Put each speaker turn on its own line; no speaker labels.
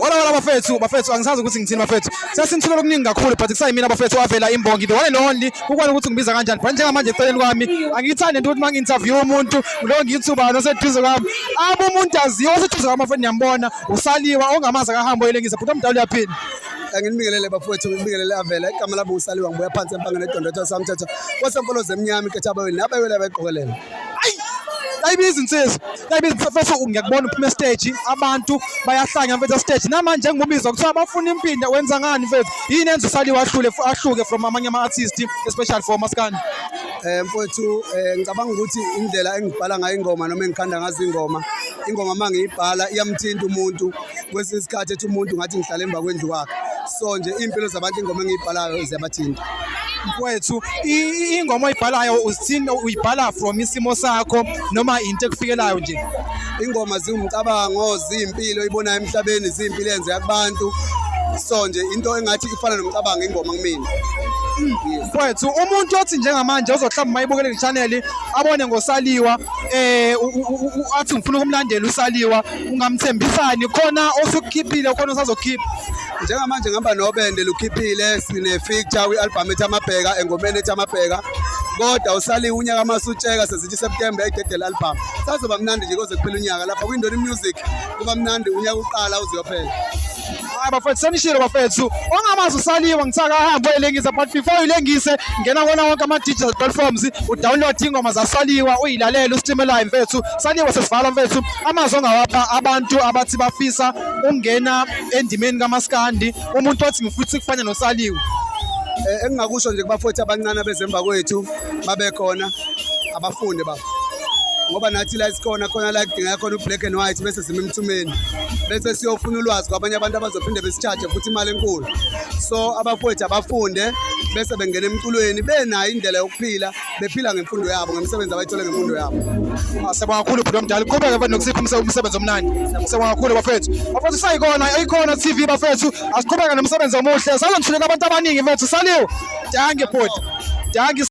Wala wala bafethu, bafethu angisazi ukuthi ngithini bafethu. Sesinithulele okuningi kakhulu but kusayimina bafethu wavela imbongi the one and only. Kukwana ukuthi ngibiza kanjani. But njengamanje eceleni kwami angiyithandi into ukuthi mangi-interview umuntu lo ngithi ubani oseduze kwami. Abe umuntu aziwa oseduze kwami bafethu ngiyambona usaliwa ongamazi akahambe oyelengisa. Bhuti omdala uyaphila.
Nginibingelele bafowethu, ngibingelele avela igama labo usaliwa ngibuya phansi empangeni edondotha samthetho kwasemfolo zemnyama inketha abayweni nabayweni abayiqokelela.
Ayi! Ayibiza insizwa. Ayibiza mfethu ngiyakubona uphuma stage abantu bayahlanya mfethu stage. Namanje ngibubizwa kuthiwa bafuna impinda wenza ngani mfethu? Yini enza usaliwa ahlule ahluke from amanye ama artists especially for maskandi?
Mfowethu ngicabanga ukuthi indlela engibhala ngayo ingoma noma engikhanda ngazo ingoma, ingoma uma ngiyibhala iyamthinta umuntu kwesinye isikhathi ethi umuntu ngathi ngihlala emva kwendlu kwakhe. So nje iy'mpilo zabantu ingoma engiyibhalayo ziyabathinta.
Mfowethu ingoma oyibhalayo uzithinta uyibhala from isimo sakho noma into ekufikelayo nje?
Ingoma ziwumcabango, ziyimpilo oyibonayo emhlabeni, ziyimpilo eyenzeka kubantu. So nje into engathi ifana nomcabango ingoma kumina.
Mfowethu umuntu othi njengamanje ozohlamba mayibukele le channel abone ngosaliwa athi ngifuna ukumlandela usaliwa ungamthembisani khona osukukhiphile khona osazokhipha?
Njengamanje ngihamba nobende lukhiphile sine-feature kwi-album ethi Amabheka engomeni ethi Amabheka kodwa usaliwe unyaka masutsheka sesithi September ededela album sazoba mnandi nje koze kuphela unyaka lapha kwiNdoni Music kuba mnandi unyaka uqala uze uyophela.
Hayi bafethu senishilo bafethu ongamazi usaliwa ngithaka ahambe uyilengisa but before uyilengise ngena kona wonke ama digital platforms udownload ingoma zasaliwa uyilalele ustream live mfethu. Saliwa sesivala mfethu amazwi ongawapha abantu abathi bafisa ukungena endimeni kamaskandi umuntu othi ngifisa ukufana nosaliwa.
Engingakusho nje kubafowethu abancane abezemva kwethu babe khona abafunde baba ngoba nathi la isikhona khona la kudingeka khona u-black and white bese sima emthumeni bese siyofuna ulwazi kwabanye abantu abazophinde besicharge futhi imali enkulu. So abafowethu abafunde bese bengena emculweni benayo indlela yokuphila bephila ngemfundo yabo ngemisebenzi abayithole ngemfundo yabo.
Siyabonga kakhulu bhuti omdala, qhubeke mfethu nokusipha umsebenzi omnandi. Siyabonga kakhulu bafethu. Bafethu sayikona ikhona TV bafethu, asiqhubeke nomsebenzi omuhle. Sazonithuleka abantu abaningi mfethu. Saliwe. Dankie bhuti. Dankie.